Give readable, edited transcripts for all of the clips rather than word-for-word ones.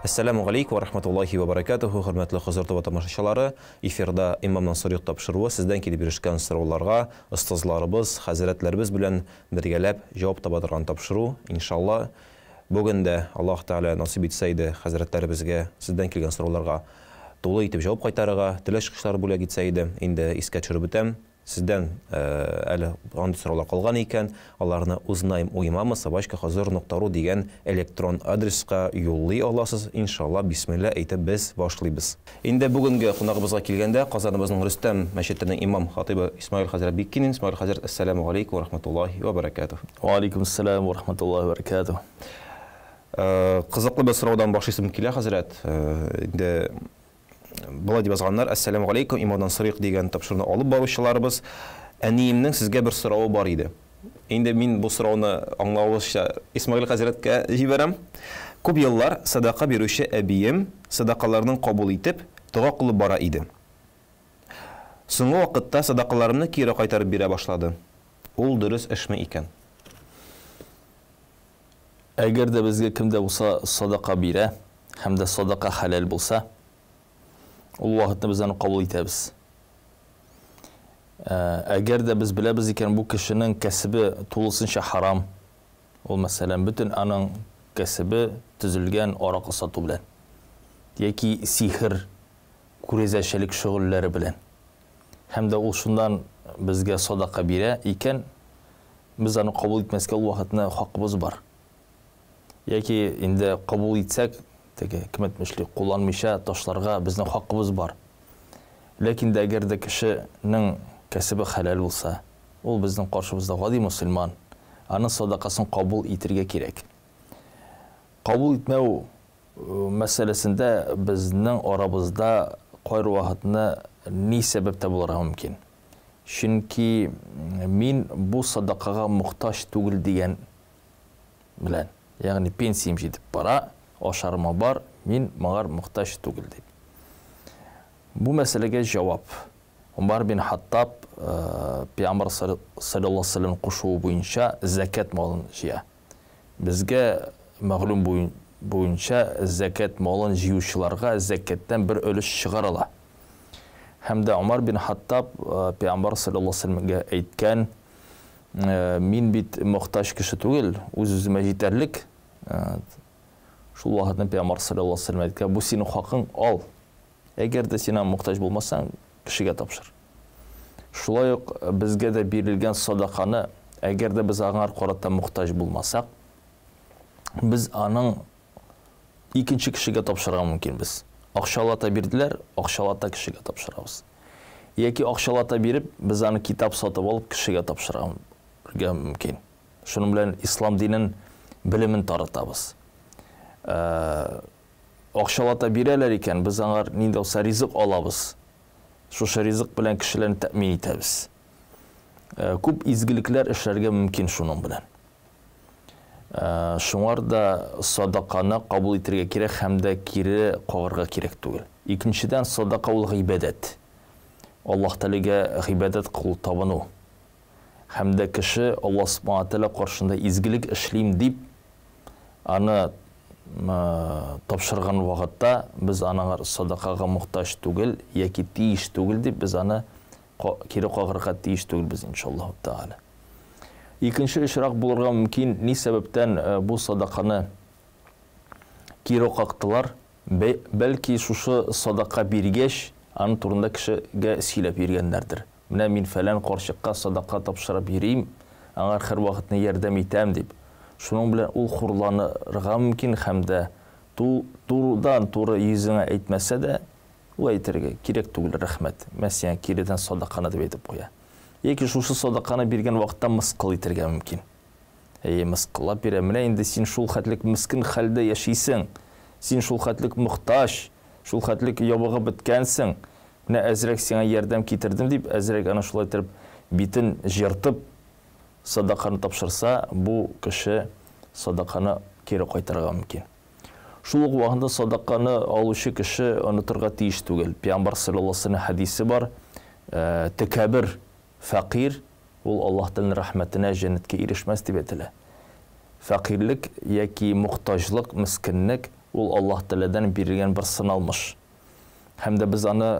Әссәламү галәйкүм вә рахматуллаһи вә баракатуһу, хөрмәтле Хозур ТВ тамашачылары, эфирда Имамнан сорыйк тапшыруы, сездән килеп ирешкән сорауларга остазларыбыз, хәзрәтләребез белән бергәләп җавап таба торган тапшыру, иншалла. Бүген дә Аллаһ Тәгалә насыйп итсә иде хәзрәтләребезгә сездән килгән сорауларга тулы итеп җавап кайтарырга, теләк чыгышлары бүләк итсә иде. Инде искә төшереп үтәм. Сездән әле андый сораулар калган икән, аларны узнаем у имама собачка хозур нокта ру дигән электрон адреска юллый аласыз, иншалла, бисмилла әйтеп без башлыйбыз. Инде бүгенге кунагыбызга килгәндә, Казаныбызның Рөстәм мәчетенең имам хатыйбы Исмаил хәзрәт Биккинин. Исмаил хәзрәт, әссәламү галәйкүм вә рахматуллаһи вә бәрәкәтүһ. Вә алейкум ассалам вә рахматуллаһи вә бәрәкәтүһ. Кызыклы бер сораудан башлыйсым килә, хәзрәт. Инде Болай дип язганнар, Әссәламү галәйкүм, Иманнан сорыйк дигән тапшыруны алып баручыларыбыз. Әниемнең сезгә бер соравы бар иде. Инде мин бу сорауны аңлавыгызча Исмәгыйль хәзрәткә җибәрәм. Күп еллар сәдака бирүче әбием сәдакаларның кабул итеп, дога кылып бара иде. Соңгы вакытта сәдакаларымны кире кайтарып бирә башлады. Ул дөрес эшме икән? Әгәр дә безгә кем дә булса садака бирә һәм дә садака хәләл булса, ул вакытны без аны кабул итәбез. Әгәр дә без беләбез икән, бу кешенең кәсебе тулысынча харам, ул, мәсәлән, бөтен аның кәсебе төзелгән аракы сату белән яки сихер, күрәзәчелек шөгыльләре белән, һәм дә ул шуннан безгә садака бирә икән, Без аны кабул итмәскә ул вакытны хакыбыз бар. Яки инде кабул итсәк, теге, кем әйтмешли, кулланмыйча ташларга безнең хакыбыз бар. Ләкин дә әгәр дә кешенең кәсебе хәләл булса, ул безнең каршыбызда гади мөселман, аның садакасын кабул итергә кирәк. Кабул итмәү мәсьәләсендә безнең арабызда кайрвакытны ни сәбәп тә булырга мөмкин. Чөнки мин бу садакага мохтаҗ түгел дигән белән, ягъни пенсиям җитеп бара, ашарыма бар, мин моңар мохтаҗ түгел дип. Бу мәсьәләгә җавап. Умар бин Хаттаб Пәйгамбәр салләллаһу алейһи вәсәлләм кушуы буенча зәкят малын җыя. Безгә мәгълүм буенча зәкят малын җыючыларга зәкяттән бер өлеш чыгарыла. Һәм дә Умар бин Хаттаб Пәйгамбәр салләллаһу алейһи ва сәлләмгә әйткән, Мин бит мохтаҗ кеше түгел, үз-үземә җитәрлек. Шул вакытны Пәйгамбәр салләллаһу алейһи ва сәлләм әйткән, Бу синең хакың, ал. Әгәр дә син аңа мохтаҗ булмасаң, кешегә тапшыр. Шулай ук безгә дә бирелгән садаканы, әгәр дә без аңар карата мохтаҗ булмасак, без аның икенче кешегә тапшырырга мөмкинбез. Акчалата бирделәр, акчалата кешегә тапшырабыз. Яки акчалата биреп, без аны китап сатып алып кешегә тапшырырга мөмкин. Шуның белән ислам динен белемен таратабыз. Акчалата бирәләр икән, без аңар нинди булса ризык алабыз. Шушы ризык белән кешеләрне тәэмин итәбез. Күп изгелекләр эшләргә мөмкин шуның белән. Шуңар да садаканы кабул итергә кирәк һәм дә кире кагарга кирәк түгел. Икенчедән, садака ул гыйбадәт. Аллаһ Тәгаләгә гыйбадәт кылу, табыну. Һәм дә кеше Аллаһ Субхана Тәгалә каршында изгелек эшлим дип, аны тапшырган вакытта без аның садакага мохтаҗ түгел яки тиеш түгел дип без аны кире кагарга тиеш түгелбез, иншаллаһу тәгалә. Икенче очрак булырга мөмкин, ни сәбәптән бу садаканы кире кактылар? Бәлки шушы садака биргәч, аның турында кешегә сөйләп йөргәннәрдер. Менә мин фәлән карчыкка садака тапшырып йөрим, аңар һәрвакытны ярдәм итәм, дип. Шуның белән ул хурланырга мөмкин һәм дә турыдан-туры йөзеңә әйтмәсә дә, ул әйтергә кирәк түгел, рәхмәт, мә сиңа киредән садаканы дип әйтеп куя. Яки шушы садаканы биргән вакытта мыскыл итәргә мөмкин. Әйе, мыскыллап бирә, менә инде син шул хәтлек мескен хәлдә яшисең, син шул хәтлек мохтаҗ, шул хәтлек ябыгып беткәнсең, менә әзрәк сиңа ярдәм китердем дип, әзрәк аны шулай иттереп битен җыртып садаканы тапшырса, бу кеше садаканы кире кайтарырга мөмкин. Шул ук вакытта садаканы алучы кеше онытырга тиеш түгел. Пәйгамбәр саллаллаһу алейһи вәсәлләм хәдисе бар, тәкәббер фәкыйрь ул Аллаһ Тәгаләнең рәхмәтенә, җәннәткә ирешмәс дип әйтелә. Фәкыйрьлек яки мохтаҗлык, мескенлек Ул Аллаһ Тәгаләдән бирелгән бер сыналмыш. Һәм дә без аны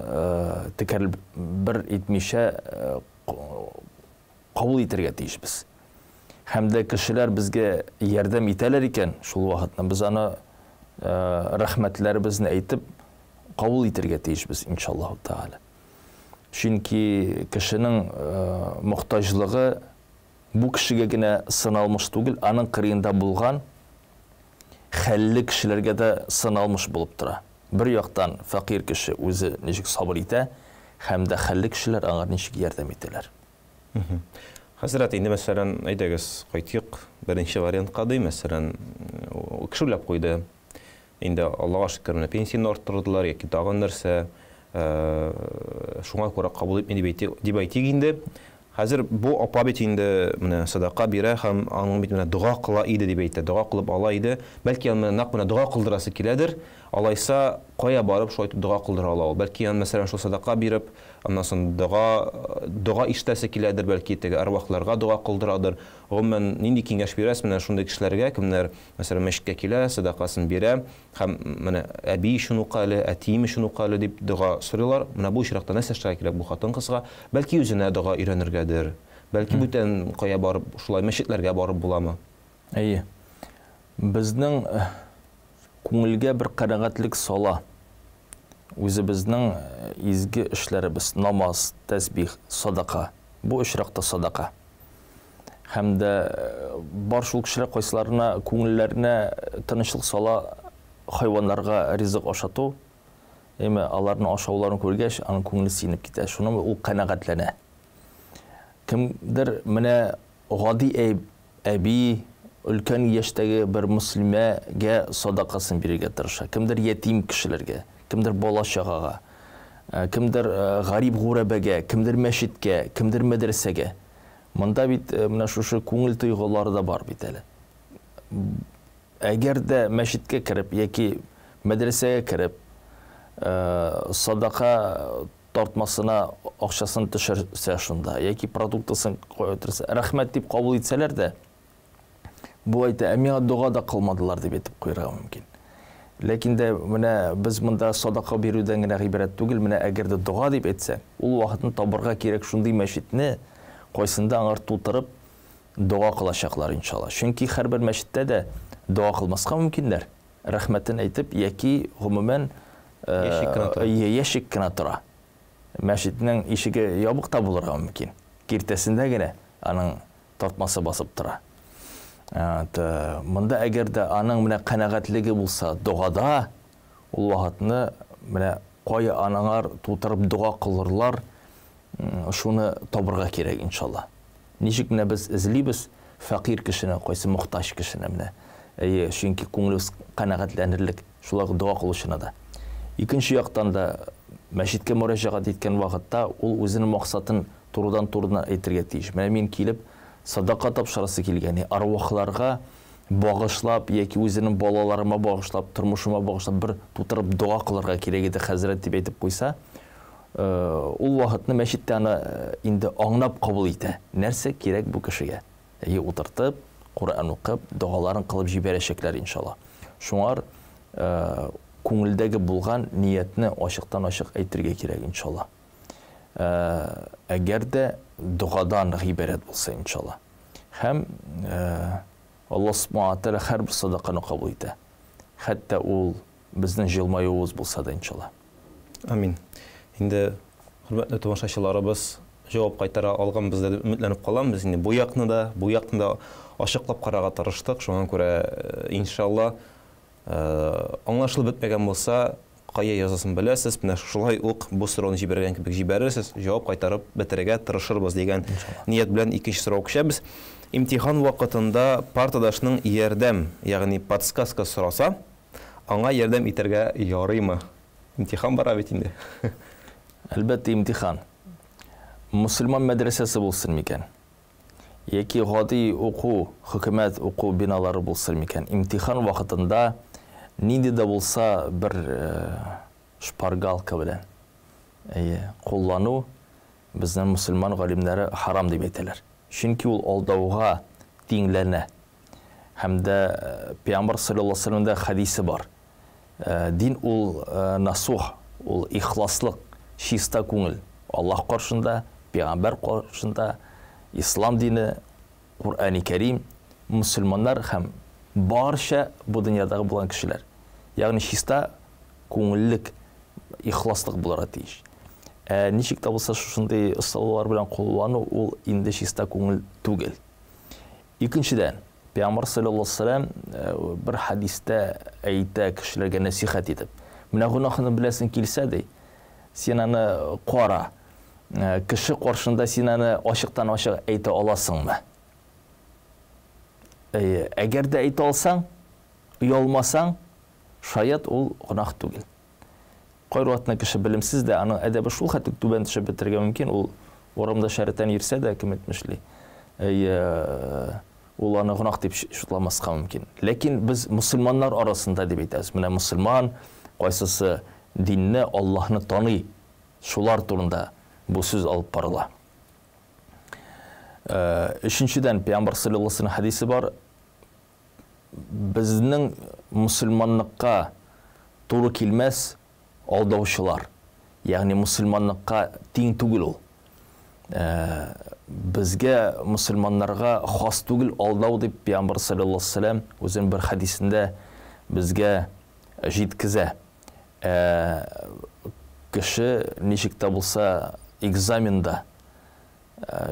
текәлбер итмичә кабул итәргә тиешбез. Һәм дә кешеләр безгә ярдәм итәләр икән, шул вакытны без аны рәхмәтләребезне әйтеп кабул итәргә тиешбез, иншаллаһу тәгалә. Чөнки кешенең мохтаҗлыгы бу кешегә генә сыналмыш түгел, аның кырыенда булган хәлле кешеләргә дә сыналмыш булып тора. Бер яктан фәкыйрь кеше үзе ничек сабыр итә, һәм дә хәлле кешеләр аңа ничек ярдәм итәләр. Хәзрәт, инде мәсәлән, әйдәгез, кайтыйк беренче вариантка ди, мәсәлән, кеше уйлап куйды. Инде Аллага шөкер, менә пенсияне арттырдылар яки тагын нәрсә, шуңа күрә кабул итми дип әйтик, дип әйтик инде. Хәзер бу апа бит инде менә садака бирә һәм аның бит менә дога кыла иде дип әйтә, дога кылып ала иде. Бәлки аны нәкъ менә дога кылдырасы киләдер. Алайса, кая барып шулай итеп дога кылдыра ала ул? Бәлки аны, мәсәлән, шул садака биреп, аннан соң дога, дога ишетәсе киләдер, бәлки теге әрвахларга дога кылдырадыр. Гомумән, нинди киңәш бирәсез менә шундый кешеләргә, кемнәр, мәсәлән, мәчеткә килә, садакасын бирә һәм менә әби өчен укы әле, әтием өчен укы әле дип дога сорыйлар. Менә бу очракта нәрсә эшләргә кирәк бу хатын-кызга? Бәлки үзенә дога өйрәнергәдер, бәлки бүтән кая барып, шулай мәчетләргә барып буламы? Әйе. Безнең күңелгә бер канәгатьлек сала үзебезнең изге эшләребез, намаз, тәсбих, садака. Бу очракта садака. Һәм дә бар шул кешеләр кайсыларына күңелләренә тынычлык сала хайваннарга ризык ашату, әмма аларның ашауларын күргәч, аның күңеле сөенеп китә. Шуның ул канәгатьләнә. Кемдер менә гади әби, өлкән яшьтәге бер мөслимәгә садакасын бирергә тырыша. Кемдер ятим кешеләргә, кемдер бала-чагага, кемдер гарип-гурәбәгә, кемдер мәчеткә, кемдер мәдрәсәгә. Монда бит менә шушы күңел тойгылары да бар бит әле. Әгәр дә мәчеткә кереп яки мәдрәсәгә кереп, садака тартмасына акчасын төшерсә шунда, яки продуктысын кайтырса, рәхмәт дип кабул итсәләр дә, бу әйтә, ә миңа дога да кылмадылар дип әйтеп куярга мөмкин. Ләкин дә менә без монда садака бирүдән генә гыйбарәт түгел, менә әгәр дә дога дип әйтсәң, ул вакытны табырга кирәк шундый мәчетне, кайсында аңар тутырып дога кылачаклар иншалла. Чөнки һәрбер мәчеттә дә дога кылмаска мөмкиннәр. Рәхмәтен әйтеп яки гомумән ящик кенә тора. Ящик кенә тора. Мәчетнең ишеге ябык та булырга мөмкин. Киртәсендә генә аның тартмасы басып тора. Монда әгәр дә аның менә канәгатьлеге булса догада, ул вакытны менә кая анаңар тутырып дога кылырлар, шуны табырга кирәк иншалла. Ничек менә без эзлибез фәкыйрь кешене, кайсы мохтаҗ кешене менә. Әйе, чөнки күңелебез канәгатьләнерлек, шулай ук дога кылучыны да. Икенче яктан да мәчеткә мөрәҗәгать иткән вакытта ул үзенең максатын турыдан-турыдан әйтергә тиеш. Менә мин килеп садака тапшырасы килгән, арвахларга багышлап яки үзенең балаларыма багышлап, тормышыма багышлап бер тутырып дога кылырга кирәк иде, хәзрәт дип әйтеп куйса, ул вакытны мәчеттә аны инде аңлап кабул итә. Нәрсә кирәк бу кешегә? Әйе, утыртып, Коръән укып, догаларын кылып җибәрәчәкләр иншалла. Шуңар күңелдәге булган ниятне ачыктан-ачык әйтергә кирәк иншалла. Әгәр дә догадан гыйбарәт булса иншалла. Һәм Аллаһ субхана тәгалә һәрбер садаканы кабул итә. Хәтта ул безнең җылмаюыбыз булса да иншалла. Амин. Инде хөрмәтле тамашачыларыбыз җавап кайтара алганбыз дип өметләнеп калам. Без инде бу якны да, бу якны да ачыклап карарга тырыштык. Шуңа күрә иншалла аңлашылып бетмәгән булса, кая язасын беләсез. Менә шулай ук бу сорауны җибәргән кебек җибәрерсез, җавап кайтарып бетерергә тырышырбыз дигән ният белән икенче сорау күчәбез. Имтихан вакытында партадашның ярдәм, ягъни подсказка сораса, аңа ярдәм итәргә ярыймы? Имтихан бара бит инде. Әлбәттә, имтихан. Мусульман мәдрәсәсе булсын микән? Яки гади уку, хөкүмәт уку биналары булсын микән? Имтихан вакытында нинди дә булса бер шпаргалка белән әйе, куллану безнең мусульман галимнәре харам дип әйтәләр. Чөнки ул алдауга тиңләнә. Һәм дә Пәйгамбәр саллаллаһу алейһи ва сәлләмдә хадисе бар. Дин ул насух, ул ихласлык, чиста күңел. Аллаһ каршында, пәйгамбәр каршында, ислам дине, Коръәни Кәрим, мөселманнар һәм барча бу дөньядагы булган кешеләр. Ягъни чиста күңеллек, ихласлык булырга тиеш. Ә ничек тә булса шушындый ысуллар белән куллану ул инде чиста күңел түгел. Икенчедән, Пәйгамбәр саллаллаһу алейһи вәсәлләм бер хәдистә әйтә кешеләргә нәсихәт итеп. Менә гөнаһны беләсең килсә, ди, син аны кара. Кеше каршында син аны ачыктан-ачык әйтә аласыңмы? Әйе, әгәр дә әйтә алсаң, оялмасаң, шаять ул гөнаһ түгел. Кайвакытны кеше белемсез дә, аның әдәбе шул хәтле түбән төшеп бетерергә мөмкин, ул урамда шәрәтән йөрсә дә, кем әйтмешли, әйе, ул аны гөнаһ дип шутламаска мөмкин. Ләкин без мөселманнар арасында дип әйтәбез. Менә мөселман, кайсысы динне, Аллаһны таный, шулар турында бу сүз алып барыла. Өченчедән, Пәйгамбәр саллаллаһу алейһи ва сәлләм хәдисе бар, Безнең мөселманлыкка туры килмәс алдаучылар. Ягъни мөселманлыкка тиң түгел ул. Безгә, мөселманнарга хас түгел алдау дип Пәйгамбәр саллаллаһу алейһи ва сәлләм үзенең бер хәдисендә безгә җиткезә. Ә кеше ничек тә булса экзаменда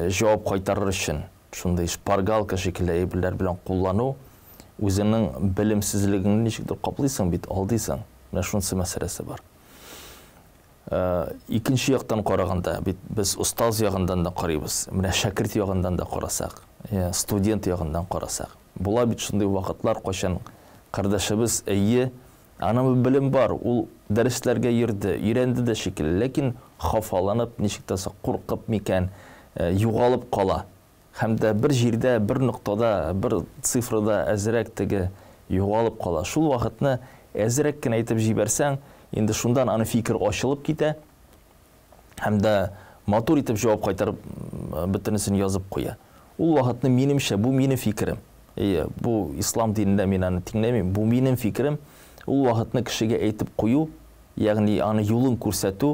җавап кайтарыр өчен шундый шпаргалка шикелле әйберләр белән куллану, үзеңнең белемсезлегеңне ничектер каплыйсың бит, алдыйсың. Менә шунысы мәсьәләсе бар. Икенче яктан караганда, бит без остаз ягыннан да карыйбыз, менә шәкерт ягыннан да карасак, студент ягыннан карасак. Була бит шундый вакытлар, кайчан кардәшебез, әйе, Аның белем бар, ул дәресләргә йөрде, өйрәнде дә шикелле, ләкин хафаланып, ничек тә соң, куркып микән, югалып кала. Һәм дә бер җирдә, бер ноктада, бер цифрада әзрәк теге югалып кала. Шул вакытны әзрәк кенә әйтеп җибәрсәң, инде шундан аның фикер ачылып китә һәм дә матур итеп җавап кайтарып, бөтенесен язып куя. Ул вакытны, минемчә, бу минем фикерем. Әйе, бу ислам динендә мин аны тиңләмим, бу минем фикерем. Ул вакытны кешегә әйтеп кую, ягъни аны юлын күрсәтү,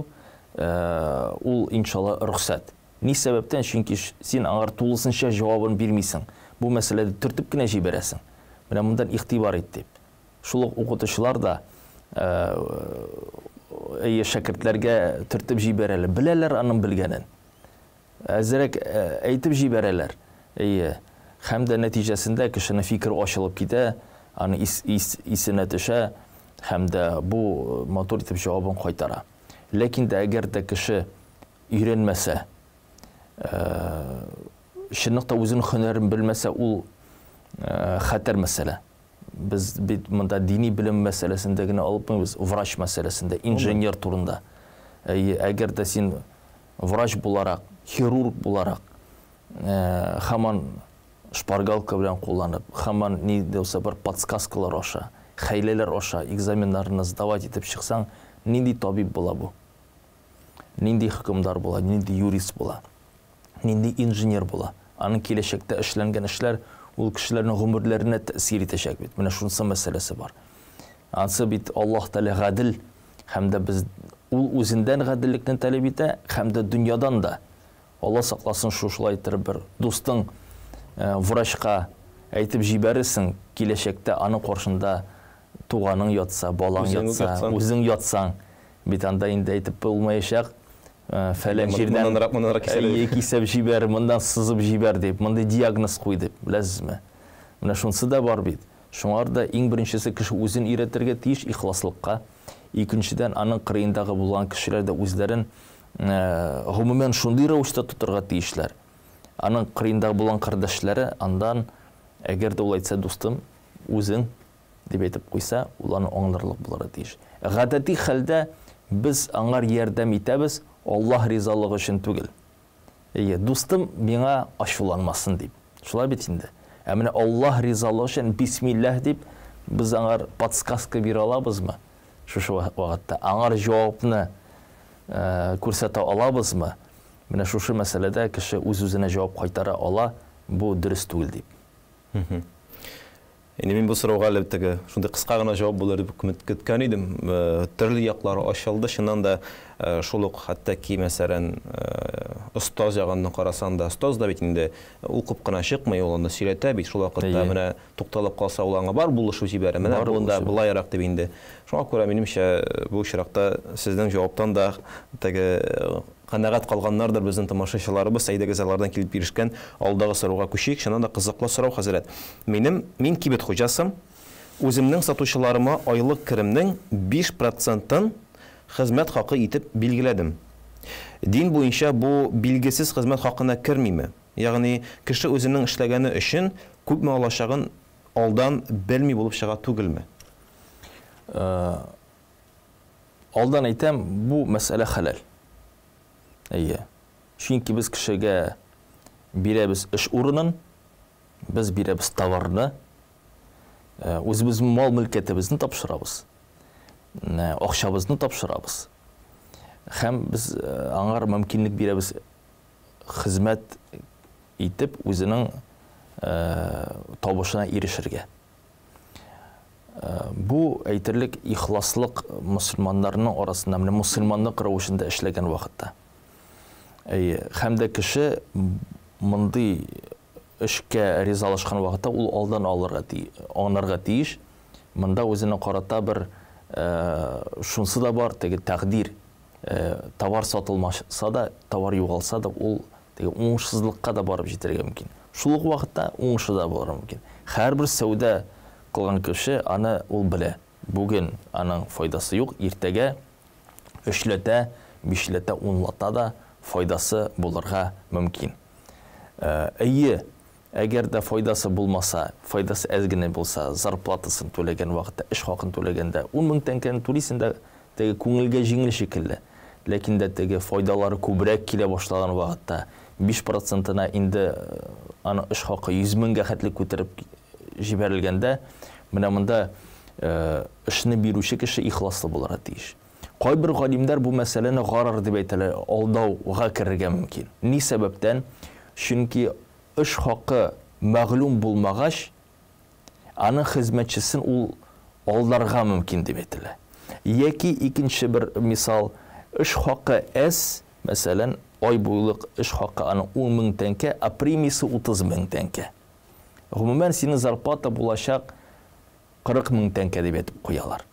ул, иншалла, рөхсәт. Ни сәбәптән? Чөнки син аңар тулысынча җавабын бирмисең. Бу мәсьәләдә төртеп кенә җибәрәсең. Менә мондан игътибар ит дип. Шул ук укытучылар да, әйе, шәкертләргә төртеп җибәрәләр. Беләләр аның белгәнен. Әзрәк әйтеп җибәрәләр. Әйе. Һәм дә нәтиҗәсендә кешенең фикере ачылып китә, аны ис, ис, исенә төшә һәм дә бу матур итеп җавабын кайтара. Ләкин дә әгәр дә кеше өйрәнмәсә, чынлыкта үзенең һөнәрен белмәсә, ул хәтәр мәсьәлә. Без бит монда дини белем мәсьәләсендә генә алып врач мәсьәләсендә, инженер турында. Әйе, әгәр дә син врач буларак, хирург буларак, һаман шпаргалка белән кулланып, һаман ни дә булса бер подсказкалар аша, хәйләләр аша экзаменнарны сдавать итеп чыксаң, нинди табиб була бу? Нинди хөкемдар була, нинди юрист була, нинди инженер була? Аның киләчәктә эшләнгән эшләр ул кешеләрнең гомерләренә тәэсир итәчәк бит. Менә шунысы мәсьәләсе бар. Ансы бит Аллаһ Тәгалә гадел һәм дә без ул үзендән гаделлекне таләп итә һәм дә дөньядан да. Алла сакласын, шушылай иттереп бер дустың врачка әйтеп җибәрерсең, киләчәктә аның каршында туганың ятса, балаң ятса, үзең ятсаң, бит анда инде әйтеп булмаячак, фәлән җирдән кисәп җибәр, моннан сызып җибәр дип, мондый диагноз куй дип, беләсезме? Менә шунысы да бар бит. Шуңар да иң беренчесе кеше үзен өйрәтергә тиеш ихласлыкка. Икенчедән, аның кырыендагы булган кешеләр дә үзләрен гомумән шундый рәвештә тотарга тиешләр. Аның кырыендагы булган кардәшләре андан, әгәр дә ул әйтсә, дустым, үзең дип әйтеп куйса, ул аны аңларлык булырга тиеш. Гадәти хәлдә без аңар ярдәм итәбез, Аллаһ ризалыгы өчен түгел. Әйе, дустым миңа ачуланмасын дип. Шулай бит инде. Ә менә Аллаһ ризалыгы өчен бисмилләһ дип без аңар подсказка бирә алабызмы? Шушы вакытта аңар җавапны күрсәтә алабызмы? Менә шушы мәсьәләдә кеше үз-үзенә җавап кайтара ала, бу дөрес түгел дип. Инде мин бу сорауга әле теге шундый кыска гына җавап булыр дип көткән идем. Төрле яклары ачылды. Чыннан да шул ук хәтта ки, мәсәлән, остаз ягыннан карасаң да, остаз да бит инде укып кына чыкмый, ул аны сөйләтә бит. Шул вакытта менә тукталып калса, ул аңа бар булышу җибәрә. Менә бунда былайрак дип инде. Шуңа күрә, минемчә, бу очракта сезнең җаваптан да теге канәгать калганнардыр безнең тамашачыларыбыз. Әйдәгез, алардан килеп ирешкән алдагы сорауга күчик. Чыннан да кызыклы сорау, хәзрәт. Минем, мин кибет хуҗасы. Үземнең сатучыларыма айлык керемнең 5 процентын хезмәт хакы итеп билгеләдем. Дин буенча бу билгесез хезмәт хакына кермиме? Ягъни кеше үзенең эшләгәне өчен күпме алачагын алдан белми булып чыга түгелме? Алдан әйтәм, бу мәсьәлә хәләл. Әйе. Чөнки без кешегә бирәбез эш урынын, без бирәбез товарны, үзебезнең мал-мөлкәтебезне тапшырабыз, акчабызны тапшырабыз. Һәм без аңар мөмкинлек бирәбез хезмәт итеп үзенең табышына ирешергә. Бу, әйтерлек, ихласлык мөселманнарның арасында, менә мөселманлык рәвешендә эшләгән вакытта. Әйе, һәм дә кеше мондый эшкә ризалашкан вакытта ул алдан алырга ти, аңларга тиеш. Монда үзенә карата бер шунсы да бар, теге тәкъдир, товар сатылмаса да, товар югалса да, ул теге уңышсызлыкка да барып җитәргә мөмкин. Шул ук вакытта уңышы да булырга мөмкин. Һәрбер сәүдә кылган кеше аны ул белә. Бүген аның файдасы юк, иртәгә өчләтә, бишләтә, унлата да файдасы булырга мөмкин. Әйе, әгәр дә файдасы булмаса, файдасы әз генә булса, зарплатасын түләгән вакытта, эш хакын түләгәндә, 10 мең тәңкәне түлисең дә, теге күңелгә җиңел шикелле. Ләкин дә теге файдалары күбрәк килә башлаган вакытта, 5 процентына инде аның эш хакы 100 меңгә хәтле күтәреп җибәрелгәндә, менә монда эшне бирүче кеше ихласлы булырга тиеш. Кайбер галимнәр бу мәсьәләне гарар дип әйтәләр, алдауга керергә мөмкин. Ни сәбәптән? Чөнки эш хакы мәгълүм булмагач, аның хезмәтчесен ул алдарга мөмкин дип әйтелә. Яки икенче бер мисал, эш хакы әз, мәсәлән, ай буйлык эш хакы аның 10 мең тәңкә, ә премиясе 30 мең тәңкә. Гомумән, синең зарплата булачак 40 мең тәңкә дип әйтеп куялар.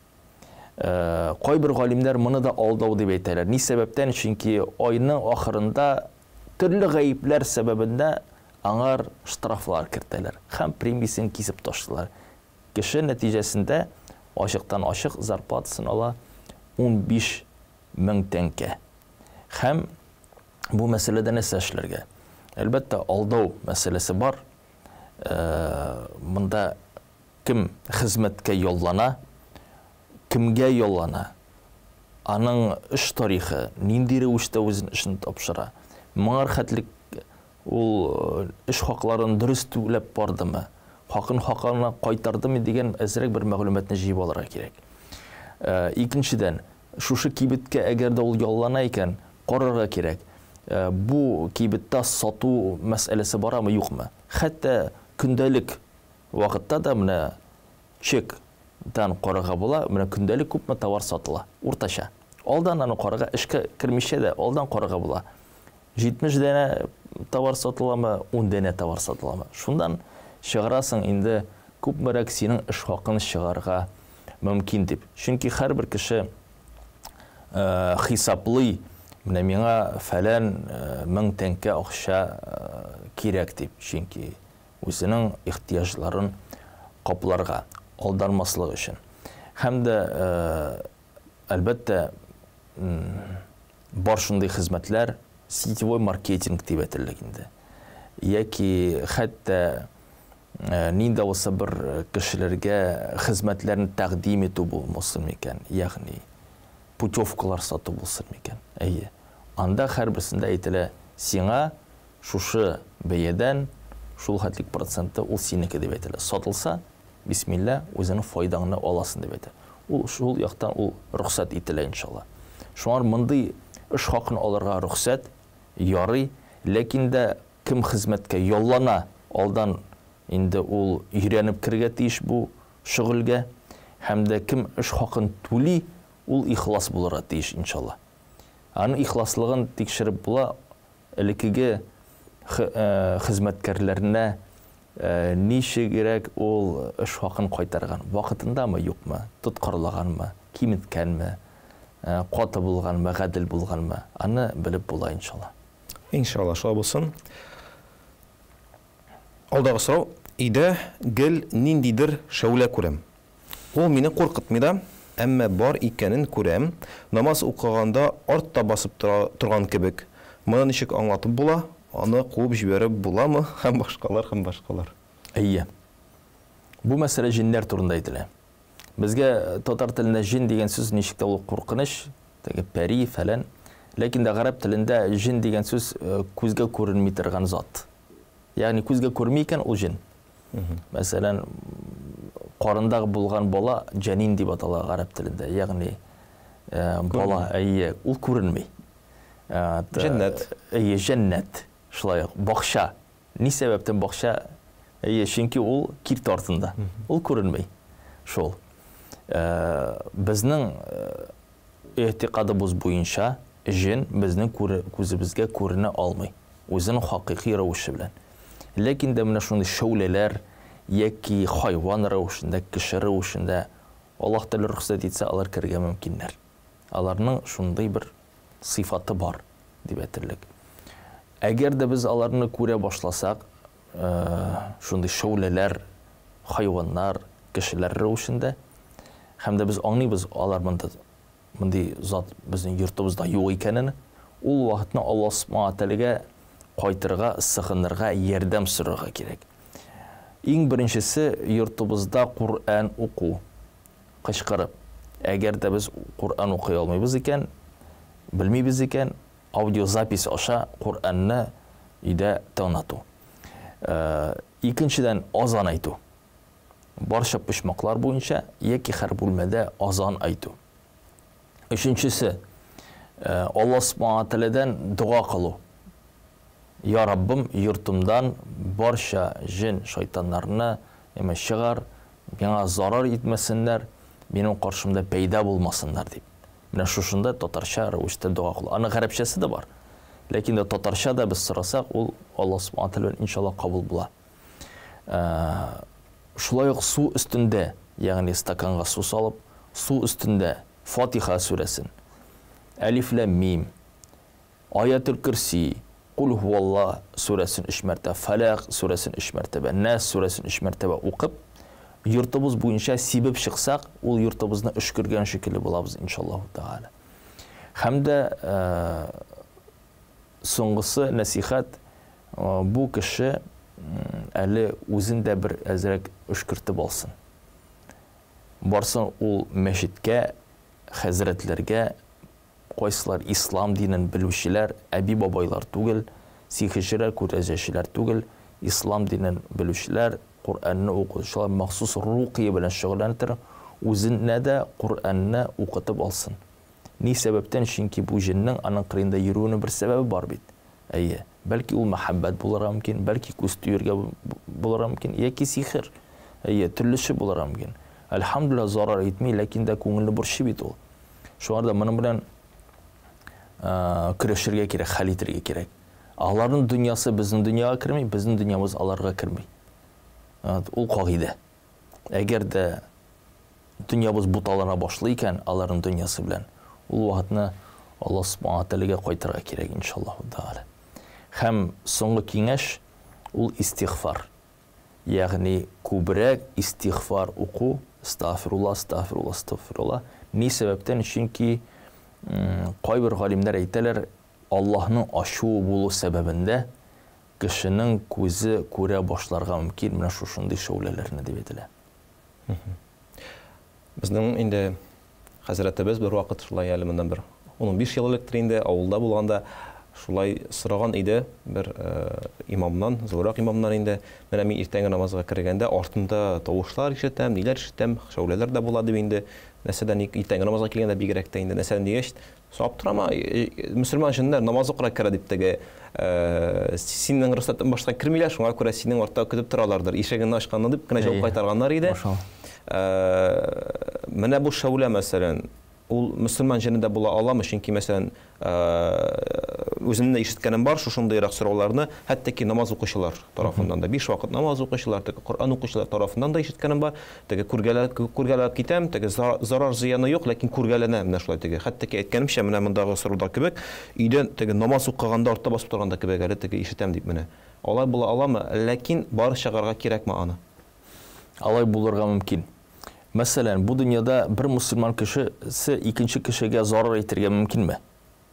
Кайбер галимнәр моны да алдау дип әйтәләр. Ни сәбәптән? Чөнки айның ахырында төрле гаепләр сәбәбендә аңар штрафлар кертәләр һәм премиясен кисеп ташлыйлар. Кеше нәтиҗәсендә ачыктан-ачык зарплатасын ала 15 мең тәңкә. Һәм бу мәсьәләдә нәрсә эшләргә? Әлбәттә, алдау мәсьәләсе бар. Монда кем хезмәткә яллана, кемгә яллана, аның эш тарихы, нинди рәвештә үзен эшен тапшыра, моңар хәтлек ул эш хакларын дөрес түләп бардымы, хакын хакына кайтардымы дигән әзрәк бер мәгълүматны җыеп алырга кирәк. Икенчедән, шушы кибеткә әгәр дә ул яллана икән, карарга кирәк. Бу кибеттә сату мәсьәләсе барамы, юкмы? Хәтта көндәлек вакытта да менә чектан карарга була, менә көндәлек күпме товар сатыла, уртача. Алдан аны карарга, эшкә кермичә дә алдан карарга була. 70 данә товар сатыламы, 10 данә товар сатыламы? Шундан чыгарасың инде күпмерәк синең эш хакын чыгарга мөмкин дип. Чөнки һәрбер кеше хисаплый, менә миңа фәлән мең тәңкә акча кирәк дип, чөнки үзенең ихтыяҗларын капларга, алданмаслык өчен. Һәм дә, әлбәттә, бар шундый хезмәтләр, сетевой маркетинг дип әйтерлек инде. Яки хәтта нинди булса бер кешеләргә хезмәтләрен тәкъдим итү булмасын микән, ягъни путевкалар сату булсын микән. Әйе. Анда һәрберсендә әйтелә, сиңа шушы бәядән шул хәтлек проценты ул синеке дип әйтелә. Сатылса, бисмилла, үзенең файдаңны аласың дип әйтә. Ул шул яктан ул рөхсәт ителә иншалла. Шуңар мондый эш хакын алырга рөхсәт ярый, ләкин дә кем хезмәткә яллана, алдан инде ул өйрәнеп керергә тиеш бу шөгыльгә. Һәм дә кем эш хакын түли, ул ихлас булырга тиеш, иншалла. Аның ихласлыгын тикшереп була, элеккеге хезмәткәрләренә ничегрәк ул эш хакын кайтарган, вакытындамы, юкмы, тоткарлаганмы, киметкәнме, каты булганмы, гадел булганмы, аны белеп була, иншалла. Иншалла, шулай булсын. Алдагы сорау. Өйдә гел ниндидер шәүлә күрәм. Ул мине куркытмый да, әмма бар икәнен күрәм. Намаз укыганда артта басып тора торган кебек. Моны ничек аңлатып була? Аны куып җибәреп буламы? Һәм башкалар, һәм башкалар. Әйе. Бу мәсьәлә җеннәр турында әйтелә. Безгә татар телендә җен дигән сүз ничек тә ул куркыныч, теге пәри, фәлән. Ләкин дә гарәп телендә җен дигән сүз күзгә күренми торган зат. Ягъни күзгә күрми икән, ул җен. Мәсәлән, карында булган бала җәнин дип атала гарәп телендә. Ягъни бала, әйе, ул күренми. Җәннәт. Әйе, җәннәт. Шулай ук бакча. Ни сәбәптән бакча? Әйе, чөнки ул киртә артында. Ул күренми. Шул. Безнең игътикадыбыз буенча, җен безнең күзебезгә күренә алмый, үзенең хакыйкый рәвеше белән. Ләкин дә менә шундый шәүләләр яки хайван рәвешендә, кеше рәвешендә, Аллаһ Тәгалә рөхсәт итсә, алар керергә мөмкиннәр. Аларның шундый бер сыйфаты бар, дип әйтерлек. Әгәр дә без аларны күрә башласак, шундый шәүләләр, хайваннар, кешеләр рәвешендә, һәм дә без аңлыйбыз, алар монда мондый зат безнең йортыбызда юк икәнен, ул вакытны Аллаһ Субхана Тәгаләгә кайтырга, сыгынырга, ярдәм сорарга кирәк. Иң беренчесе йортыбызда Коръән уку, кычкырып. Әгәр дә без Коръән укый алмыйбыз икән, белмибез икән, аудиозапись аша Коръәнне өйдә тыңлату. Икенчедән, азан әйтү. Барча почмаклар буенча яки һәр бүлмәдә азан әйтү. Өченчесе, Аллаһ Субхана Тәгаләдән дога кылу. Я Раббым, йортымдан барча җен, шайтаннарны яме чыгар, миңа зарар итмәсеннәр, минем каршымда пәйда булмасыннар дип. Менә шушында татарча рәвештә дога кылу. Аның гарәпчәсе дә бар. Ләкин дә татарча да без сорасак, ул Аллаһ Субхана Тәгалә иншаллаһ кабул була. Шулай ук су өстендә, ягъни стаканга су салып, су өстендә Фатиха сүрәсен, Әлиф ләм мим, Аятел Көрси, Кул һуалла сүрәсен өч мәртәбә, Фәләк сүрәсен өч мәртәбә, Нәс сүрәсен өч мәртәбә укып, йортыбыз буенча сибеп чыксак, ул йортыбызны өшкергән шикелле булабыз, иншаллаһу тәгалә. Һәм дә Соңгысы нәсихәт, бу кеше әле үзен дә бер әзрәк өшкертеп алсын. Барсын ул мәчеткә, хәзрәтләргә, кайсылар ислам динен белүчеләр, әби-бабайлар түгел, сихерчеләр, күрәзәчеләр түгел, ислам динен белүчеләр, Коръәнне укытучылар махсус рукия белән шөгыльләнеп, үзенә дә Коръәнне укытып алсын. Ни сәбәптән, чөнки бу җеннең аның кырыенда йөрүенең бер сәбәбе бар бит. Әйе, бәлки ул мәхәббәт булырга мөмкин, бәлки күз төергә булырга мөмкин, яки сихер. Әйе, төрлесе булырга мөмкин. Әлхәмдүлилләһ, зарар итми, ләкин дә күңелне борчый бит ул. Шуңа да моның белән көрәшергә кирәк, хәл итергә кирәк. Аларның дөньясы безнең дөньяга керми, безнең дөньябыз аларга керми. Ул кагыйдә. Әгәр дә дөньябыз буталана башлый икән аларның дөньясы белән, ул вакытны Аллаһ Субхана Тәгаләгә кайтырга кирәк, иншаллаһу тәгалә. Һәм соңгы киңәш ул истигъфар. Ягъни күбрәк истигъфар уку, астагфирулла, астагфирулла, астагфирулла. Ни сәбәптән? Чөнки кайбер галимнәр әйтәләр, Аллаһның ачуы булу сәбәбендә кешенең күзе күрә башларга мөмкин менә шушындый шәүләләрне дип әйтелә. Безнең инде хәзрәтебез бер вакыт шулай әле моннан бер 15 ел электер инде авылда булганда Шулай сораган иде бер имамнан, зуррак имамнан инде. Менә мин иртәнге намазга кергәндә артымда тавышлар ишетәм, ниләр ишетәм, шәүләләр дә була дип инде. Нәрсәдән иртәнге намазга килгәндә бигрәк тә инде нәрсәдән дигәч, сорап торама, мөселман җеннәр намаз укырга керә дип теге синең рөхсәтен башка кермиләр, шуңа күрә синең артта көтеп торалардыр. Ишегеңне ачканны дип кенә җавап кайтарганнар иде. Менә бу шәүлә мәсәлән, ул мөселман җене дә була аламы? Чөнки, мәсәлән, үземнең дә ишеткәнем бар шушындыйрак сорауларны, хәтта ки намаз укучылар тарафыннан да, биш вакыт намаз укучылар, теге Коръән укучылар тарафыннан да ишеткәнем бар. Теге күргәләп китәм, теге зарар зыяны юк, ләкин күргәләнә менә шулай теге. Хәтта ки әйткәнемчә, менә мондагы сорауда кебек, өйдә теге намаз укыганда артта басып торганда кебек әле теге ишетәм дип менә. Алай була аламы? Ләкин бар чыгарга кирәкме аны? Алай булырга мөмкин. Мәсәлән, бу дөньяда бер мөселман кешесе икенче кешегә зарар итергә мөмкинме?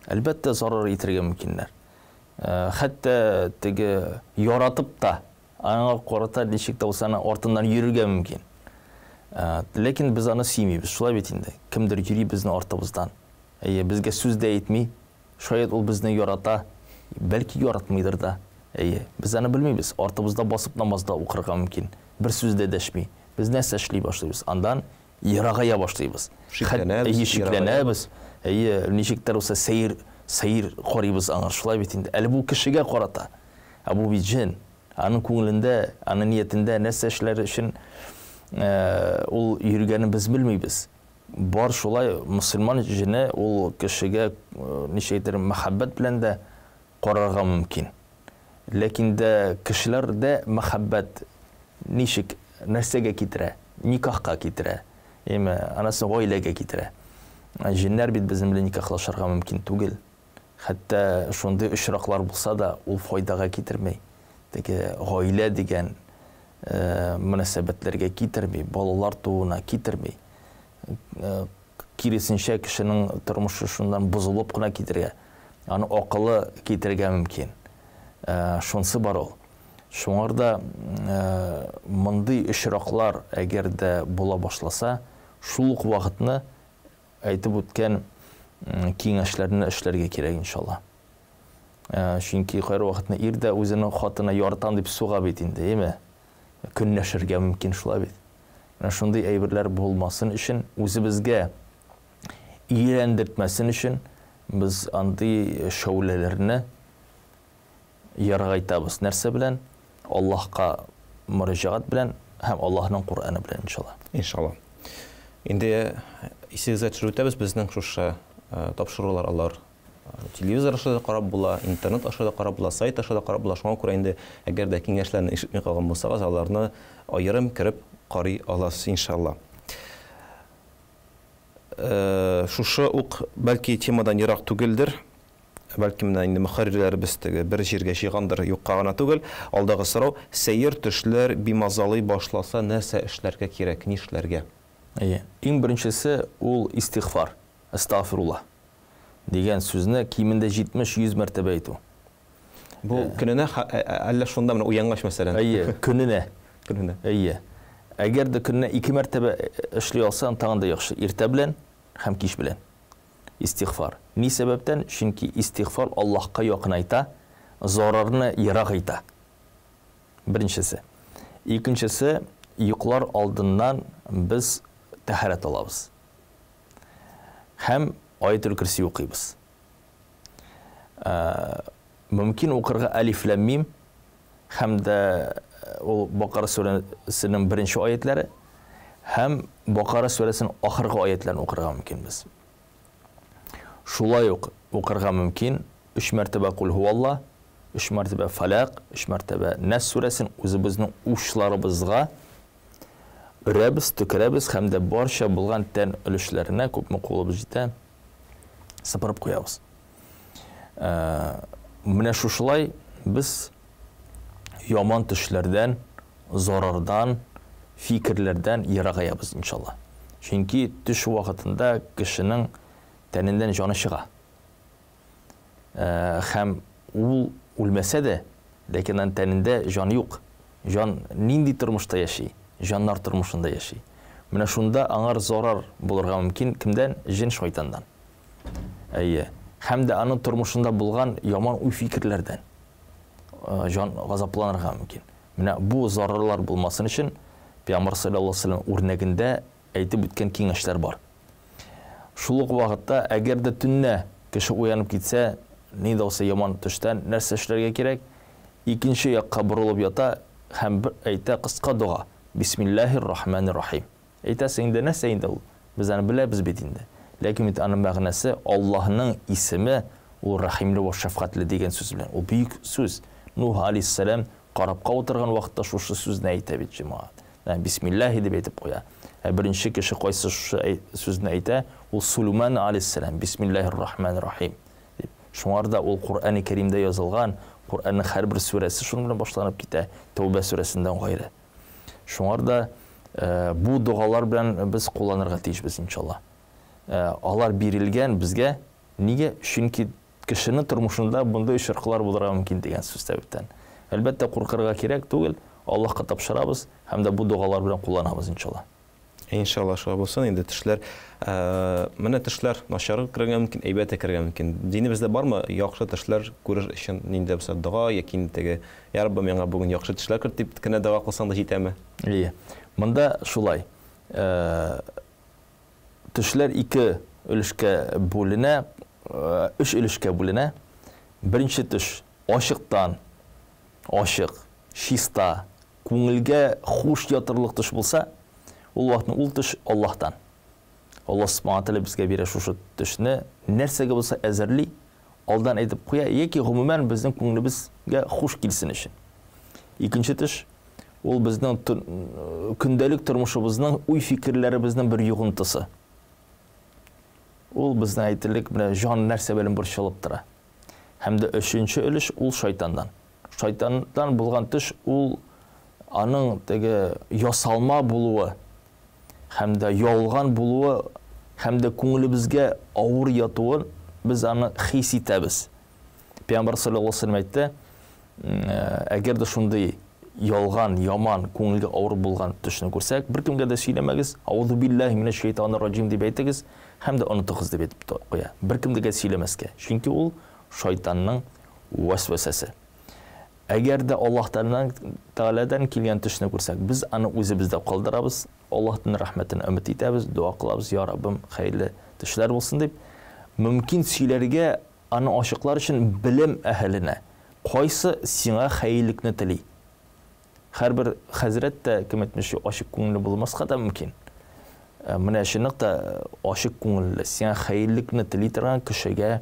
Әлбәттә, зарар итергә мөмкиннәр. Хәтта теге яратып та, аңа карата ничек тә булса аның артыннан йөрергә мөмкин. Ләкин без аны сөймибез, шулай бит инде. Кемдер йөри безнең артыбыздан. Әйе, безгә сүз дә әйтми. Шаять ул безне ярата, бәлки яратмыйдыр да. Әйе, без аны белмибез. Артыбызда басып намаз да укырга мөмкин. Бер сүз дә дәшми. Без нәрсә эшли башлыйбыз? Андан ерагая башлыйбыз. Шикләнәбез, Әйе, шикләнәбез. Әйе, ничектер булса сәер, сәер карыйбыз аңа, шулай бит инде. Әле бу кешегә карата. Ә бу бит җен. Аның күңелендә, аның ниятендә нәрсә эшләр өчен ул йөргәнен без белмибез. Бар шулай мөселман җене ул кешегә ничек әйтер, мәхәббәт белән дә карарга мөмкин. Ләкин дә кешеләрдә мәхәббәт ничек, нәрсәгә китерә? Никахка китерә. Яме, анасы гаиләгә китерә. Җеннәр бит безнең белән никахлашырга мөмкин түгел. Хәтта шундый очраклар булса да, ул файдага китерми. Теге гаилә дигән мөнәсәбәтләргә китерми, балалар тууына китерми. Киресенчә, кешенең тормышы шуннан бозылып кына китергә, аны акылы китерергә мөмкин. Шунсы бар ул. Шуңар да мондый очраклар әгәр дә була башласа, шул ук вакытны әйтеп үткән киңәшләрне эшләргә кирәк, иншалла. Чөнки кайвакытны ир дә үзенең хатыны яратам дип суга бит инде, әйеме? Көнләшергә мөмкин шулай бит. Менә шундый әйберләр булмасын өчен, үзебезгә ияләндертмәсен өчен без андый шәүләләрне яргайтабыз. Нәрсә белән? Аллаһка мөрәҗәгать белән һәм Аллаһның Коръәне белән, иншалла. Иншалла. Инде исегезгә төшереп үтәбез, безнең шушы тапшырулар алар телевизор аша да карап була, интернет аша да карап була, сайт аша да карап була. Шуңа күрә инде әгәр дә киңәшләрне ишетми калган булсагыз, аларны аерым кереп карый аласыз, иншалла. Шушы ук бәлки темадан ерак түгелдер. Бәлки менә инде мөхәррирләребез теге бер җиргә җыйгандыр, юкка гына түгел. Алдагы сорау, сәер төшләр бимазалый башласа нәрсә эшләргә кирәк, нишләргә? Әйе. Иң беренчесе ул истигъфар, әстагфируллаһ дигән сүзне кимендә 70-100 мәртәбә әйтү. Бу көненә әллә шунда менә уянгач мәсәлән? Әйе, көненә. Көненә. Әйе. Әгәр дә көненә 2 мәртәбә эшли алсаң, тагын да яхшы. Иртә белән һәм кич белән. Истигъфар. Ни сәбәптән? Чөнки истигъфар Аллаһка якынайта, зарарны ерак итә. Беренчесе. Икенчесе, йоклар алдыннан без тәһарәт алабыз. Һәм Аятел Курси укыйбыз. Мөмкин укырга Алиф Лам Мим һәм дә ул Бакара сүрәсенең беренче аятлары һәм Бакара сүрәсенең ахыргы аятларын укырга мөмкинбез. Шулай ук укырга мөмкин 3 мәртәбә Кул һуалла, 3 мәртәбә Фалак, 3 мәртәбә Нас сүрәсен үзебезнең учларыбызга өрәбез, төкерәбез һәм дә барча булган тән өлешләренә күпме кулыбыз җитә сыпырып куябыз. Менә шушылай без яман төшләрдән, зарардан, фикерләрдән ерагаябыз, иншалла. Чөнки төш вакытында кешенең тәненнән җаны чыга. Һәм ул үлмәсә дә, ләкин аның тәнендә җан юк. Җан нинди тормышта яши? Җаннар тормышында яши. Менә шунда аңар зарар булырга мөмкин кемдән? Җен шайтандан. Әйе. Һәм дә аның тормышында булган яман уй-фикерләрдән җан газапланырга мөмкин. Менә бу зарарлар булмасын өчен Пәйгамбәр саллаллаһу алейһи ва сәлләм үрнәгендә әйтеп үткән киңәшләр бар. Шул ук вакытта, әгәр дә төнлә кеше уянып китсә, ни дә булса яман төштән, нәрсә эшләргә кирәк? Икенче якка борылып ята һәм бер әйтә кыска дога, Бисмиллаһир рахманир рахим. Әйтәсең инде, нәрсә инде ул? Без аны беләбез бит инде. Ләкин бит аның мәгънәсе Аллаһның исеме, ул рәхимле вә шәфкатьле дигән сүз белән. Ул бөек сүз. Нуһ алейһиссәлам корабка утырган вакытта шушы сүзне әйтә бит, җәмәгать. Ә, Бисмиллаһи дип әйтеп куя. Ә беренче кеше кайсы шушы сүзне әйтә, ул Сулейман алейһиссәлам, Бисмиллаһир рахманир рахим дип. Шуңар да ул Коръәни Кәримдә язылган, Коръәннең һәрбер сүрәсе шуның белән башланып китә, Тәүбә сүрәсеннән гайре. Шуңар да бу догалар белән без кулланырга тиешбез, иншалла. Алар бирелгән безгә. Нигә? Чөнки кешенең тормышында мондый очраклар булырга мөмкин дигән сүз сәбәптән. Әлбәттә, куркырга кирәк түгел, Аллаһка тапшырабыз һәм дә бу догалар белән кулланабыз, иншалла. Иншалла, шулай булсын. Инде төшләр, менә төшләр начар керергә мөмкин, әйбәт тә керергә мөмкин. Динебездә бармы яхшы төшләр күрер өчен нинди дә булса дога яки инде теге, Я Раббым, миңа бүген яхшы төшләр керт дип кенә дога кылсаң да җитәме? Әйе. Монда шулай. Төшләр ике өлешкә бүленә, өч өлешкә бүленә. Беренче төш ачыктан, ачык, чиста, күңелгә хуш ятырлык төш булса, ул вакытны ул төш Аллаһтан. Аллаһ Субхана Тәгалә безгә бирә шушы төшне, нәрсәгә булса әзерли, алдан әйтеп куя, яки гомумән безнең күңелебезгә хуш килсен өчен. Икенче төш, ул безнең көндәлек тормышыбызның, уй-фикерләребезнең бер йогынтысы. Ул безнең әйтерлек, менә җан нәрсә белән борчылып тора. Һәм дә өченче өлеш, ул шайтаннан. Шайтаннан булган төш, ул аның теге ясалма булуы һәм дә ялган булуы һәм дә күңелебезгә авыр ятуын без аны хис итәбез. Пәйгамбәр саллаллаһу алейһи ва сәлләм әйтте, әгәр дә шундый ялган, яман, күңелгә авыр булган төшне күрсәк, беркемгә дә сөйләмәгез, аузу биллаһи минәш шайтанир раҗим дип әйтегез һәм дә онытыгыз дип әйтеп куя. Беркемгә дә сөйләмәскә. Чөнки ул шайтанның вәсвәсәсе. Әгәр дә Аллаһ Тәгаләдән килгән төшне күрсәк, без аны үзебездә калдырабыз, Аллаһның рәхмәтен өмет итәбез, дога кылабыз, Я Раббым, хәерле төшләр булсын дип. Мөмкин сөйләргә аны ачыклар өчен белем әһеленә, кайсы сиңа хәерлекне тели. Һәрбер хәзрәт тә, кем әйтмешли, ачык күңелле булмаска да мөмкин. Менә чынлык та ачык күңелле, сиңа хәерлекне тели торган кешегә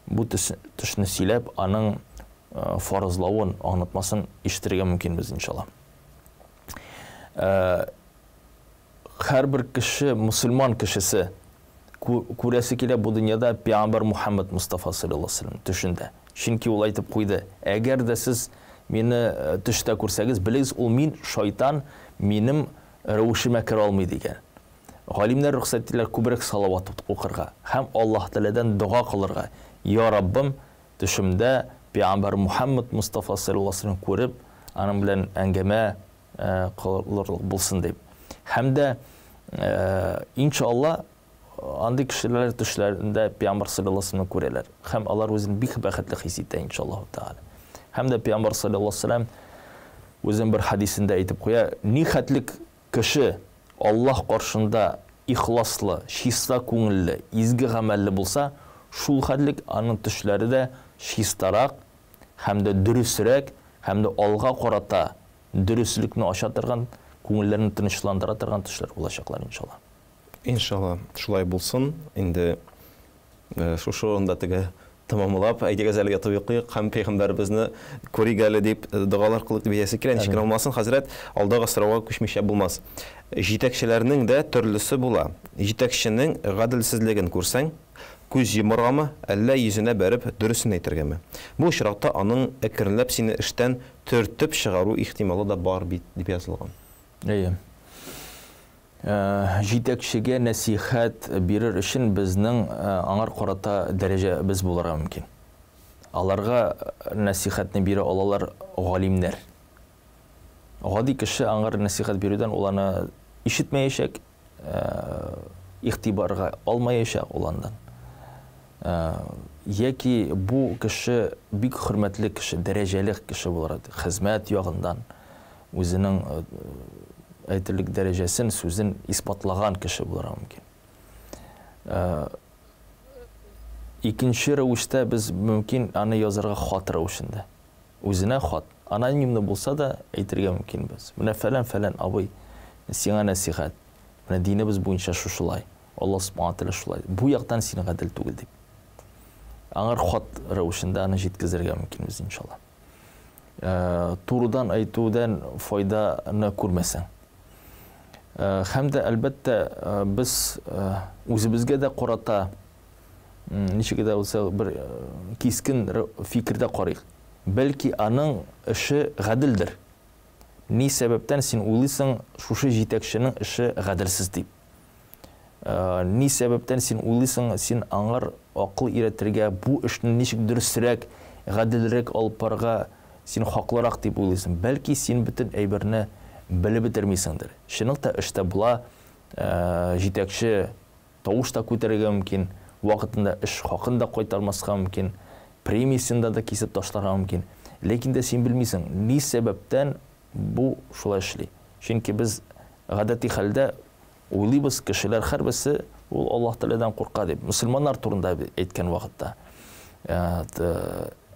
бу төшне сөйләп, аның фаразлавын, аңлатмасын ишетергә мөмкинбез, иншалла. Һәрбер кеше, мусульман кешесе күрәсе килә бу дөньяда Пәйгамбәр Мухаммад Мустафа саллаллаһу алейһи ва сәлләм төшендә. Чөнки ул әйтеп куйды, әгәр дә сез мине төштә күрсәгез, белегез, ул мин, шайтан минем рәвешемә керә алмый дигән. Галимнәр рөхсәт иттеләр күбрәк салават укырга һәм Аллаһ Тәгаләдән дога кылырга. Я Раббым, төшемдә Пәйгамбәр Мухаммад Мустафа саллаллаһу алейһи ва сәлләм күреп, аның белән әңгәмә кылырлык булсын дип. Һәм дә, иншалла, андый кешеләр төшләрендә Пәйгамбәр саллаллаһу алейһи ва сәлләмне күрәләр. Һәм алар үзен бик бәхетле хис итә, иншаллаһу тәгалә. Һәм дә Пәйгамбәр саллаллаһу алейһи ва сәлләм үзенең бер хәдисендә әйтеп куя, ни хәтлек кеше Аллаһ каршында ихласлы, чиста күңелле, изге гамәлле булса, шул хәтлек аның төшләре дә чистарак һәм дә дөресрәк, һәм дә алга карата дөреслекне ача торган, күңелләрне тынычландыра торган төшләр булачаклар, иншалла. Иншалла, шулай булсын. Инде шушы урында теге тәмамлап, әйдәгез әле ятып йоклыйк һәм пәйгамбәребезне күрик әле дип догалар кылыйк дип әйтәсе килә. Ничек кенә булмасын, хәзрәт, алдагы сорауга күчмичә булмас. Җитәкчеләрнең дә төрлесе була. Җитәкченең гаделсезлеген күрсәң, күз йомаргамы, әллә йөзенә бәреп дөресен әйтергәме? Бу очракта аның әкренләп сине эштән төртеп чыгару ихтималы да бар бит, дип язылган. Әйе. Җитәкчегә нәсыйхәт бирер өчен безнең аңар карата дәрәҗәбез булырга мөмкин. Аларга нәсыйхәтне бирә алалар галимнәр. Гади кеше аңар нәсыйхәт бирүдән ул аны ишетмәячәк, игътибарга алмаячак ул андан. Яки бу кеше бик хөрмәтле кеше, дәрәҗәле кеше буларак, хезмәт ягыннан үзенең әйтерлек дәрәҗәсен, сүзен исбатлаган кеше булырга мөмкин. Икенче рәвештә без мөмкин аны язарга хат рәвешендә. Үзенә хат, анонимно булса да әйтергә мөмкинбез. Менә фәлән-фәлән абый, сиңа нәсыйхәт. Менә динебез буенча шушылай. Аллаһ Субхана Тәгалә шулай. Бу яктан син гадел түгел дип. Аңар хат рәвешендә аны җиткезергә мөмкинбез иншалла. Турыдан әйтүдән файданы күрмәсәң. Һәм дә әлбәттә без үзебезгә дә карата ничек дә булса бер кискен фикердә карыйк. Бәлки аның эше гаделдер. Ни сәбәптән син уйлыйсың шушы җитәкченең эше гаделсез дип? Ни сәбәптән син уйлыйсың, син аңар акыл өйрәтергә, бу эшне ничек дөресрәк, гаделрәк алып барырга син хаклырак дип уйлыйсың? Бәлки син бөтен әйберне белеп бетермисеңдер. Чынлыкта эштә була, җитәкче тавыш та күтәрергә мөмкин, вакытында эш хакын да кайтармаска мөмкин, премиясен дә кисеп ташларга мөмкин. Ләкин дә син белмисең, ни сәбәптән бу шулай эшли. Чөнки без гадәти хәлдә уйлыйбыз, кешеләр һәрберсе ул Аллаһ Тәгаләдән курка дип, мөселманнар турында әйткән вакытта.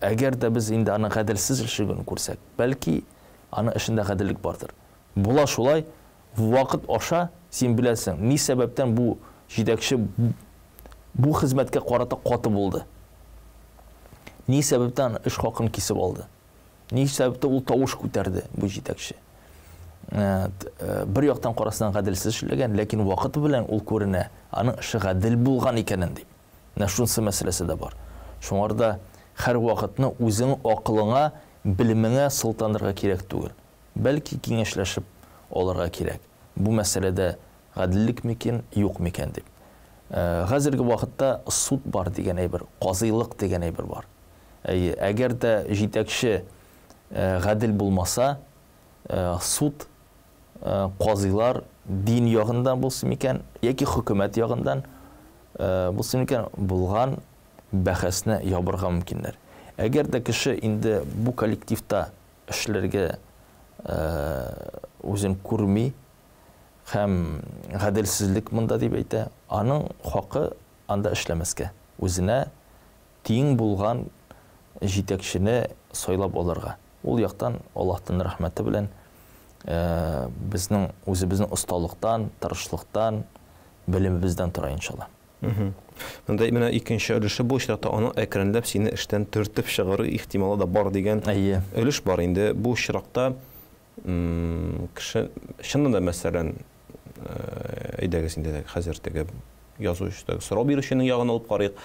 Әгәр дә без инде аның гаделсез эшләгәнен күрсәк, бәлки аның эшендә гаделлек бардыр. Була шулай, вакыт аша син беләсең, ни сәбәптән бу җитәкче бу хезмәткә карата каты булды. Ни сәбәптән эш хакын кисеп алды. Ни сәбәптә ул тавыш күтәрде бу җитәкче. Бер яктан карасаң гаделсез эшләгән, ләкин вакыты белән ул күренә, аның эше гадел булган икәнен дип. Менә шунысы мәсьәләсе дә бар. Шуңар да һәр вакытны үзең акылыңа, белемеңә сылтанырга кирәк түгел. Бәлки киңәшләшеп алырга кирәк. Бу мәсьәләдә гаделлек микән, юк микән дип. Хәзерге вакытта суд бар дигән әйбер, казыйлык дигән әйбер бар. Әйе, әгәр дә җитәкче гадел булмаса, суд, казыйлар дин ягындан булсын микән, яки хөкүмәт ягындан булсын микән, булган бәхәсне ябырга мөмкиннәр. Әгәр дә кеше инде бу коллективта эшләргә үзен күрми һәм гаделсезлек монда дип әйтә, аның хакы анда эшләмәскә, үзенә тиң булган җитәкчене сайлап алырга. Ул яктан Аллаһтан рәхмәте белән безнең үзебезнең осталыктан, тырышлыктан, белемебездән тора иншалла. Монда менә икенче өлеше бу очракта аны әкренләп сине эштән төртеп чыгару ихтималы да бар дигән өлеш бар инде. Бу очракта кеше чыннан да, мәсәлән, әйдәгез инде хәзер теге язучы сорау бирүченең ягын алып карыйк.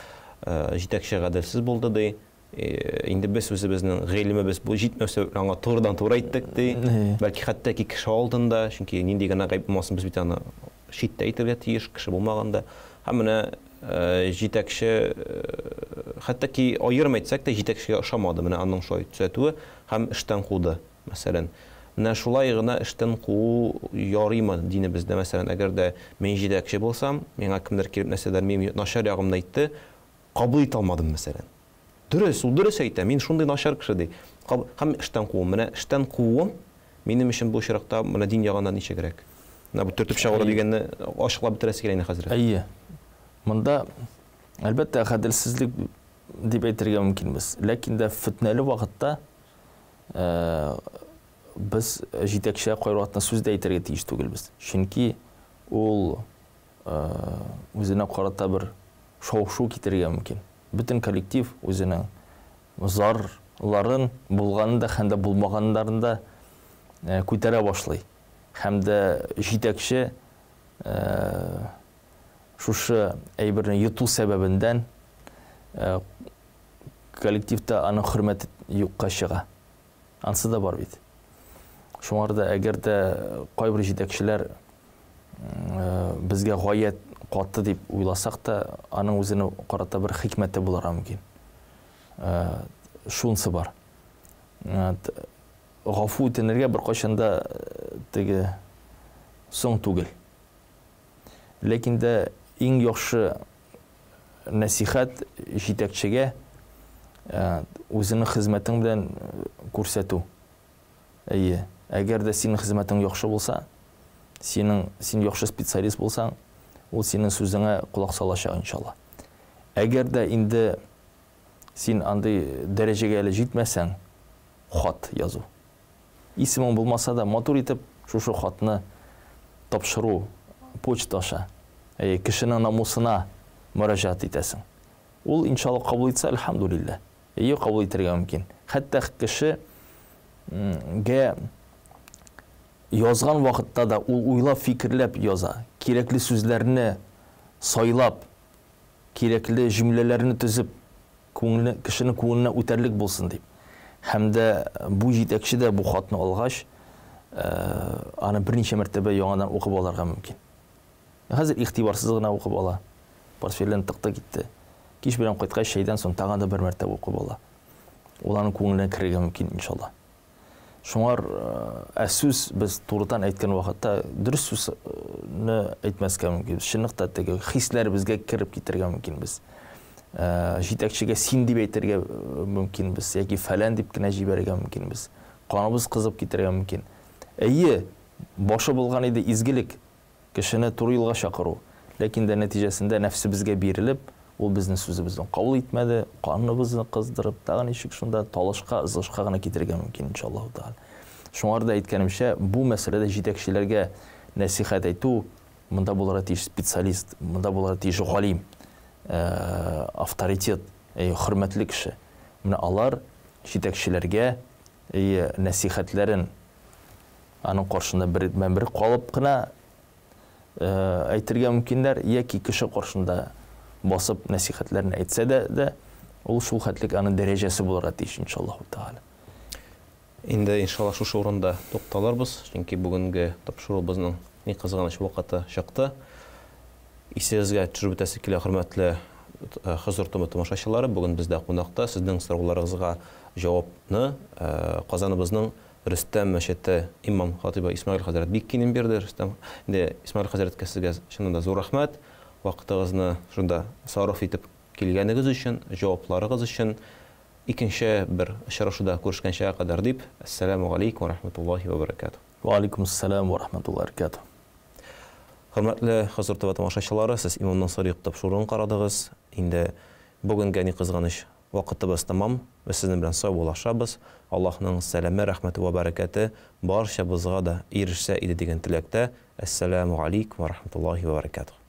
Җитәкче гаделсез булды ди. Инде без үзебезнең гыйлемебез бу җитмәү сәбәпле аңа турыдан-туры әйттек ди. Бәлки хәтта ки кеше алдында, чөнки нинди генә гаеп булмасын, без бит аны читтә әйтергә тиеш, кеше булмаганда. Һәм менә җитәкче хәтта ки аерым әйтсәк тә, җитәкчегә ошамады менә аның шулай төзәтүе һәм эштән куды, мәсәлән. Менә шулай гына эштән куу ярыймы динебездә, мәсәлән, әгәр дә мин җитәкче булсам, миңа кемдер килеп нәрсәдер минем начар ягымны әйтте, кабул итә алмадым, мәсәлән. Дөрес, ул дөрес әйтә, мин шундый начар кеше ди. Һәм эштән кууым. Менә эштән кууым минем өчен бу очракта менә дин ягыннан ничегрәк? Менә бу төртеп чыгару дигәнне ачыклап бетерәсе килә инде хәзрәт. Әйе. Монда әлбәттә гаделсезлек дип әйтергә мөмкинбез. Ләкин дә фетнәле вакытта без җитәкчегә кайвакытны сүз дә әйтергә тиеш түгелбез. Чөнки ул үзенә карата бер шау-шу китерергә мөмкин. Бөтен коллектив үзенең зарларын, булганын да һәм дә булмаганнарын да күтәрә башлый. Һәм дә җитәкче шушы әйберне йоту сәбәбеннән коллективта аның хөрмәте юкка чыга. Ансы да бар бит. Шуңар да әгәр дә кайбер җитәкчеләр безгә гаять каты дип уйласак та, аның үзенә карата бер хикмәте булырга мөмкин. Шунысы бар. Гафу үтенергә беркайчан да теге соң түгел. Ләкин дә иң яхшы нәсихәт җитәкчегә үзеңнең хезмәтең белән күрсәтү. Әйе, әгәр дә синең хезмәтең яхшы булса, синең син яхшы специалист булсаң, ул синең сүзеңә колак салачак, иншалла. Әгәр дә инде син андый дәрәҗәгә әле җитмәсәң, хат язу. Исемең булмаса да, матур итеп шушы хатны тапшыру почта аша. Әйе, кешенең намусына мөрәҗәгать итәсең. Ул, иншалла, кабул итсә, әлхәмдүлилләһ. Әйе, кабул итәргә мөмкин. Хәтта кеше гә язган вакытта да ул уйлап, фикерләп яза. Кирәкле сүзләрне сайлап, кирәкле җөмләләрне төзеп, күңелне, кешенең күңеленә үтәрлек булсын дип. Һәм дә бу җитәкче дә бу хатны алгач, аны берничә мәртәбә яңадан укып алырга мөмкин. Хәзер игътибарсыз гына укып ала. Портфелен тыкты китте. Кич белән кайткач, чәйдән соң тагын да бер мәртәбә укып ала. Ул аның күңеленә керергә мөмкин, иншалла. Шуңар, ә сүз без турыдан әйткән вакытта дөрес сүзне әйтмәскә мөмкин. Чынлыкта теге хисләребезгә кереп китәргә мөмкинбез. Җитәкчегә син дип әйтергә мөмкинбез яки фәлән дип кенә җибәрергә мөмкинбез. Каныбыз кызып китәргә мөмкин. Әйе, башы булган иде изгелек. Кешене туры юлга чакыру. Ләкин дә нәтиҗәсендә нәфсебезгә бирелеп, ул безнең сүзебезне кабул итмәде, каныбызны кыздырып, тагы ничек шунда талашка, ызгышка гына китерергә мөмкин, иншаллаһу тәгалә. Шуңар да әйткәнемчә, бу мәсьәләдә җитәкчеләргә нәсыйхәт әйтү, монда булырга тиеш специалист, монда булырга тиеш галим, авторитет, хөрмәтле кеше. Менә алар җитәкчеләргә нәсыйхәтләрен Аның каршында бермә-бер калып кына әйтергә мөмкиннәр, яки кеше каршында басып нәсыйхәтләрен әйтсә дә, дә ул шул хәтлек аның дәрәҗәсе булырга тиеш, иншаллаһу тәгалә. Инде, иншалла, шушы урында тукталырбыз, чөнки бүгенге тапшыруыбызның ни кызганыч вакыты чыкты. Исегезгә төшереп үтәсе килә, хөрмәтле Хозур ТВ тамашачылары, бүген бездә кунакта сезнең сорауларыгызга җавапны Казаныбызның Рөстәм мәчете имам хатыйбы Исмәгыйль хәзрәт Биккинин бирде. Рөстәм, инде Исмәгыйль хәзрәткә сезгә чыннан да зур рәхмәт. Вакытыгызны шунда сарыф итеп килгәнегез өчен, җавапларыгыз өчен. Икенче бер очрашуда күрешкәнчә кадәр дип, әссәламү галәйкүм вә рахматуллаһи вә бәрәкәтүһ. Вә алейкумуссәлам вә рахматуллаһи вә бәрәкәтүһ. Хөрмәтле Хозур ТВ тамашачылары, сез Имамның сыры юк тапшыруын карадыгыз. Инде бүгенгә ни кызганыч, Вакытыбыз тәмам, без сезнең белән саубуллашабыз. Аллаһның сәламе, рәхмәте вә бәрәкәте барчабызга да ирешсә иде дигән теләктә, Әссәләмү галәйкүм вә рахматуллаһи вә бәрәкәтүһ.